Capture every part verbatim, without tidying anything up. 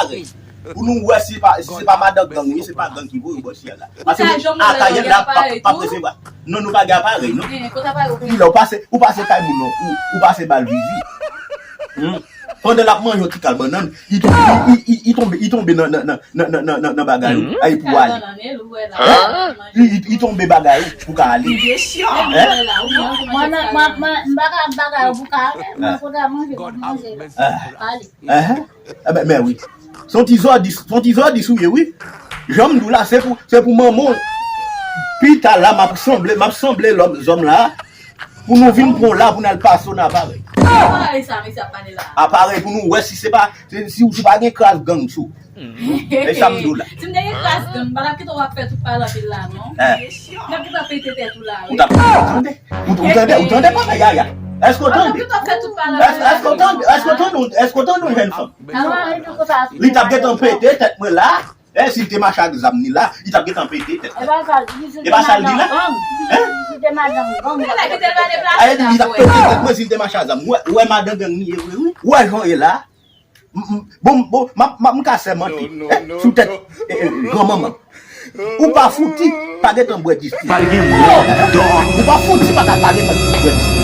aparèy. Pou nou wè si se pa, si se pa madan gang, wi, se pa gang ki voye w bò syèl la. Paske nou, a Kayèl la, pa, pa presevwa. Non, nou pa gen aparèy, non. Pi lè ou pase, ou pase kay moun nan, ou, ou pase ba l vizit. Hmm. Pandan l ap manje yon ti kal bannann, li tonbe, li, li, li, li tonbe, li tonbe nan, nan, nan bagay ou, ay pou ale. Li, li, li tonbe bagay ou pou ka ale. Hein? Mwen, mwen, mwen, mwen, m pa ka bagay ou pou ka ale, mwen kontan manje, m ap manje la. Ale. Enhen. Enben, men wi. Se yon ti zòdis, se yon ti zòdis ou ye, wi. Jan m di w la, se pou, se pou manman w. Pita la, m ap sanble, m ap sanble lòm, zòm la, pou nou vin pran w la, pou n al pase w nan aparèy. Aparèy sa, mesye ap pale la. Aparèy pou nou wè si se pa, si, si, si w pa gen kras gang sou. E sa m di w la. Si m te gen kras gang, m pa t ap kite w ap fè tout pale anpil la, non. Eh. M ap gentan pete tèt ou la, wi. Ou t ap tande? Ou, ou tande, ou tande papa Yaya? Èske w tande? Èske, èske w tande, èske w tande, èske w tande yon jèn fanm? Li t ap gentan pete tèt mwen la. Eh, si l te mache ak zam ni la, li t ap gentan pete tèt mwen. E pa sa l di la? Hein? Aye, li t ap pete tèt mwen si l te mache ak zam. Ou wè, ou wè madan gang ni ye vre, wi. Ou wè jan w ye la? M, m, bon, bon, m ap, m ap, m ka sèmante, eh, sou tèt, eh, eh, granmanman. Ou pa fouti pa gentan bwè disti. Pral gen mò, dò. Ou pa fouti pa ka, pa gentan bwè disti.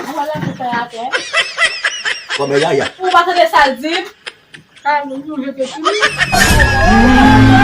Ou pa tande sa l di? Ou pa tande sa l di? Sa l di, nou jete sou li.